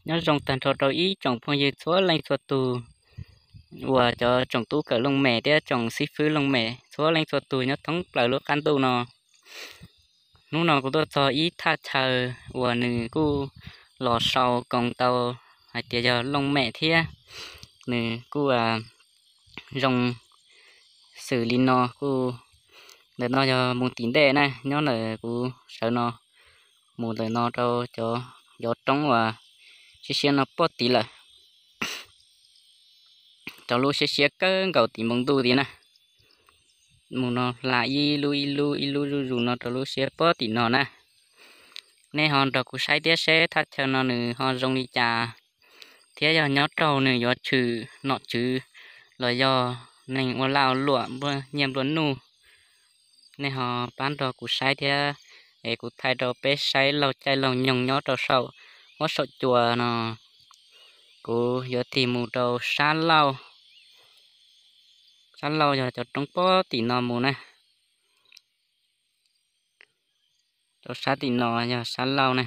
Nyob zoo tag nrho rau ib tsoom phooj ywg txhua leej txhua tus uas cov tsoom tub kawm looj mem thiab tsoom xib fwb looj mem txhua leej txhua tus nyob thoob plaws lub qab ntuj no. Hnub no kuv tuaj txog ib thaj chaw uas nws kuj los sau koom tau hais tias yog looj mem thiab nws kuj zoo xws li no kuj, ntawm no yog mus tim ntej na, nyob ntawm kuv sawv no mus ntawm no rau cov, cov roob uas siab siab no pob tid lawm, rau lub siab siab kawg nkaus tim npoo ntuj tid na. Mus no hla ib lub ib lub ib lub zuj zus no rau lub siab pob tim no na. Nej ho nrog kuv saib thiab seb thaj chaw no nws ho zoo li cas, thiab yog nyob raug nws yuav tshwm nom tswv los yog neeg ua laj ua luam nplua nyiaj nplua nuj. Nej ho pab nrog kuv saib thiab, es kuv thaij rau peb saib laug caij laug nyoog nyob rau saum huab saum cua no. Kuv yuav tig mus rau sab laug, sab laug yog cov roob pob tim no mus na. Rau sab tim no yog sab laug na.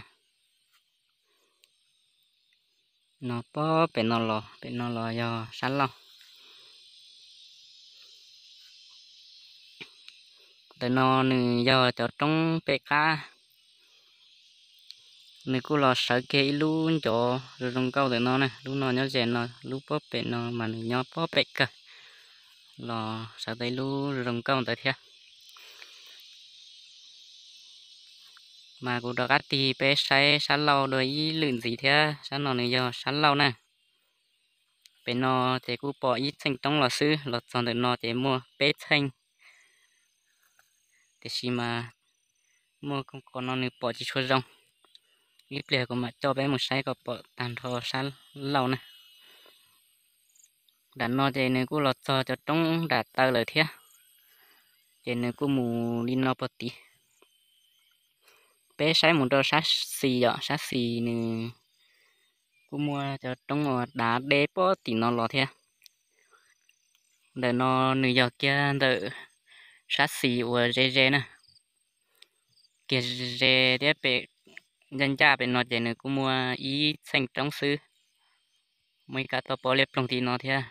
No pob pem no los, pem no los yog sab laug. Ntawm no nws yog cov roob pem qab. Nws kuj los sawv kiag ib lub ncov zoo zoo nkauj ntawm no na, lub no nyob ze no, lub pob pem no mas nws nyob pob pem kawg, los sawv tau ib lub zoo zoo nkauj ntawd thiab. Mas kuv rov qab tig peb saib sab laug dua ib lwm ntxiv thiab, sab no nws yog sab laug na. Pem no ces kuj pom ib txheej roob los xwb, los txog ntawm no ces muaj peb txheej. Tiam sis mas muaj qhov no nws pom tsis tshua zoo, ib pliag kuv mam coj peb mus saib kom pom tag nrho sab laug na. Nram no ces nws kuj los txog cov roob nram taw lawm thiab, ces nws kuj mus li no puag tid. Peb saib mus rau sab xis yom, sab xis nws kuj muaj cov roob uas dav deb pob tim no los thiab. Ntawm no nws yog kiag ntawm sab xis uas ze ze na, kiag ze thiab pem ncaj ncaj pem no ces nws kuj muaj ib txheej roob xwb. Muaj ib kab toj pob liab ploog tim no thiab.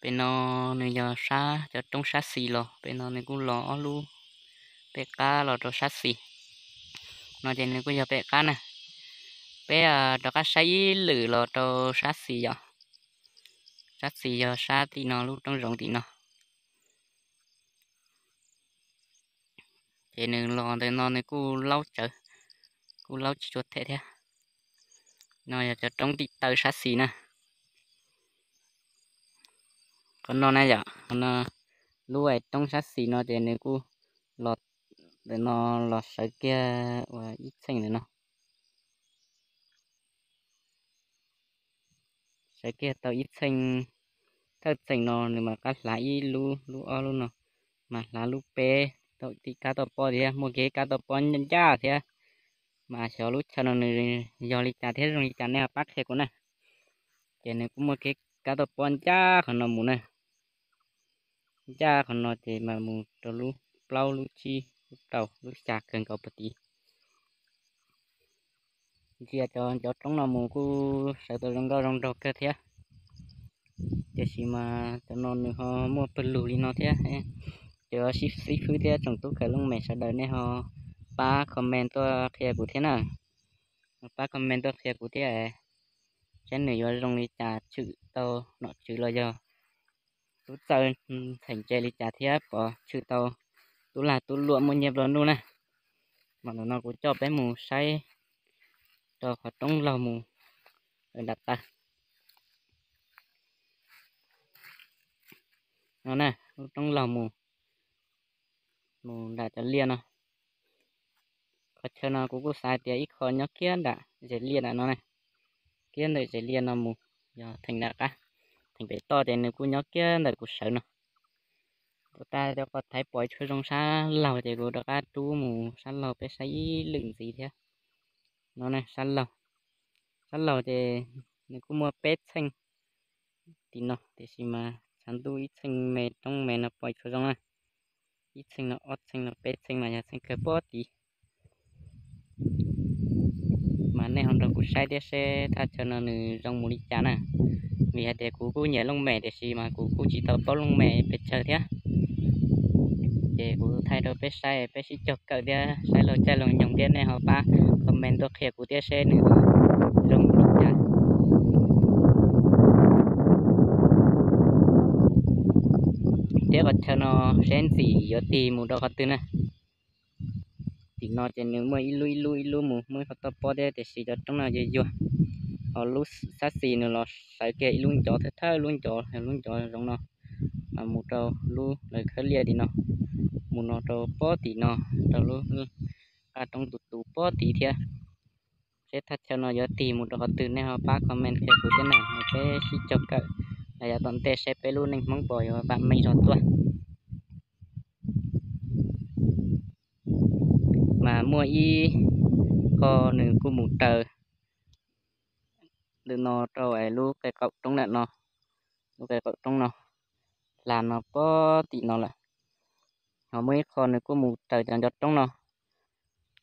Pem no nws yog sab cov roob sab xis los, pem no nws kuj los ob lub, pem qab los rau sab xis. No ces nws kuj yog pem qab na. Peb rov qab saib ib lwm los rau sab xis yom. Sab xis yog sab tim no lub roob zoov tim no. Ces nws los ntawm no nws kuj laub tsawv, kuj laub tsis tshua them thiab. No yog cov roob tim taw sab xis na. Qhov no na yom, qhov no lub roob sab xis no ces nws kuj los ntawm no los sawv kiag ua ib txheej ntawm no. Sawv kiag tau ib txheej, thawj txheej no nws mam qab hlav ib lub, lub ob lub no, mas hlav lub peb tau tim kab toj pob thiab, muaj kiag kab toj pob ncaj ncaj thiab. Mas xyov lub chaw no nws yog li cas thiab zoo li cas nej ho pab qhia kuv na. Ces nws kuj muaj kiag kab toj pob ncaj qhov no mus na. Ncaj qhov no ces mas mus rau lub plaub lub tsib lub rau lub xya kawg nkaus puag tid. Ntsia cov ncov roob no mus kuj sawv tau zoo nkauj zoo nraug kawg thiab. Tiam sis mas cov no nws ho muaj pawg lug li no thiab. Cov xib fwb thiab tsoom tub kawm looj mem sawv daws nej ho pab comment tuaj qhia kuv thiab na. Pab comment tuaj qhia kuv thiab, saib nws yuav zoo li cas, tshwm tau nom tswv los yog tub txawj ntxhais ntse li cas thiab pov tshwm tau tub lag tub luam muaj nyiaj nplua nuj na. Mas ntawm no kuv coj peb mus saib rau qhov roob laug mus nram taw. No na, lub roob laug mus, mus nram cov liaj no. Qhov chaw no kuv kuj xav tias ib qho nyob kiag nram zes liaj nram no na, kiag ntawm zes liaj no mus, yog theem nram qab, theem pem toj ces nws kuj nyob kiag ntawm kuv sawv no. Kuv tag cov qhov thaiv pom tsis zoo sab laug ces kuv rov qab rub mus sab laug peb saib ib lwm ntxiv thiab. No ne sab laug, sab laug ces nws kuj muaj peb txheej tim no, tiam sis mas tshav ntuj ib txheej me roob me no pom tsis zoo na. Ib txheej no, ob txheej no, peb txheej mas yog txheej kawg pob tid. Nej ho nrog kuv saib thiab seb thaj chaw no nws zoo mus li cas na. Vim hais tias kuv kuj nyiam looj mem tiam sis mas kuv kuj tsis tau paub looj mem pes tsawg thiab. Ces kuv thaij rau peb saib, peb sib cog kawm thiab saib laug caij laug nyoog thiab nej ho pab comment tuaj qhia kuv thiab seb nws zoo li cas. Thiab qhov chaw no seb ntxim yuav tig mus rau qhov twg na. Tim no ces nws muaj ib lub ib lub ib lub mus, muaj ib qhov toj pob thiab, tiam sis cov roob no yuag yuag. Ho lub sab xis nws los sawv kiag ib lub ncov thawj thawj lub ncov, lub ncov zoov no, mas mus rau lub lawv khawb liaj tim no, mus no rau pob tim no, rau lub qab roob tus tus pob tid thiab. Seb thaj chaw no yuav tig mus rau qhov twg nej ho pab comment qhia kuv thiab na, peb sib cog kawm los yav tom ntej seb peb lub neej Hmoob puas yuav vam meej zog tuaj. Mas muaj ib qho nws kuj mus raws ntawm no rau lub qe qaum roob ntawm no, lub qe qaum roob no, hla no pob tim no lawm. Ho muaj ib qho nws kuj mus raws cov ncov roob no,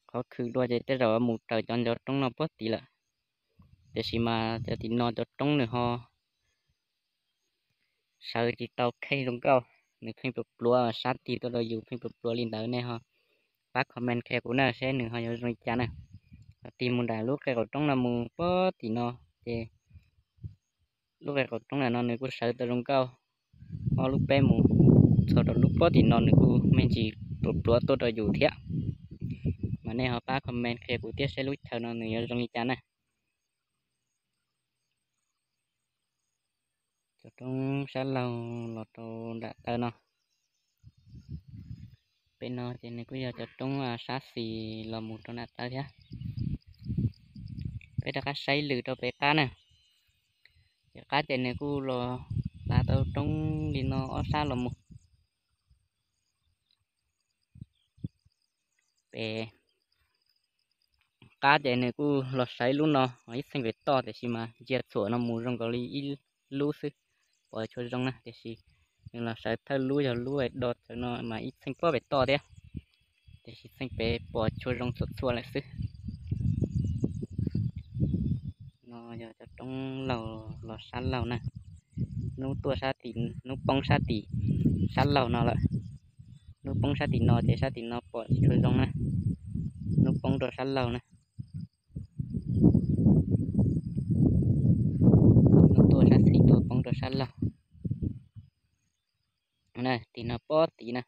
qhov khwv dua ces tej zaum mus raws cov ncov roob no pob tid lawm. Tiam sis mas cov tim no cov roob nws ho sawv tsis tau kheej zoo nkauj, nws pheej pluav pluav sab tig tuaj rau yus pheej pluav pluav li ntawd, nej ho pab comment qhia kuv na seb nws ho yuav zoo li cas na. Ho tig mus nram lub qe qaum roob no mus pob tim no, ces lub qe qaum roob ntawm no nws kuj sawv tau zoo nkauj. Ob lub peb mus txog rau lub pob tim no nws kuj me ntsis pluav pluav tuaj rau yus thiab. Mas nej ho pab comment qhia kuv thiab seb lub chaw no nws yuav zoo li cas na. Cov roob sab laug los rau nram taw no. Pem no ces nws kuj yog cov roob sab xis los mus rau nram taw thiab. Peb rov qab saib lwm rau pem qab na. Pem qab ces nws kuj los hla tau roob li no ob sab los mus. Pem qab ces nws kuj los sawv ib lub no, ib txheej pem toj, tiam sis mas ntsia txhuam no mus zoo nkaus li ib lub xwb, pom tshua zoo na, tiam sis nws los sawv thawj lub yog lub do txawv no mas ib txheej pob pem toj thiab, tiam sis txheej pem pom tshua zoo txhua txhua lawm xwb. No yog cov roob laug los sab laug na, hnub tuaj sab tim, hnub poob sab tim sab laug no lawm. Hnub poob sab tim no ces sab tim no pom tsis tshua zoo na, hnub poob rau sab laug na. Hnub tuaj sab xis tuaj poob rau sab laug. Tim no pob tid na.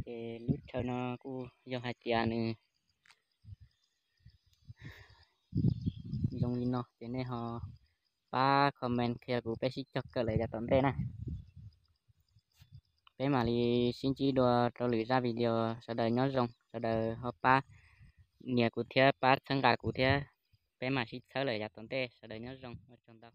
Ces lub chaw no kuj yog hais tias nws zoo li no ces nej ho pab comment qhia kuv peb sib cog kawm lawm yav tom ntej na. Peb mam li sib ntsib dua rau lwm zaj video, sawv daws nyob zoo, sawv daws ho pab nias kuv thiab pab txhawb nqa kuv thiab, peb mam sib txhawb lawm yav tom ntej, sawv daws nyob zoo, ua tsaug ntau.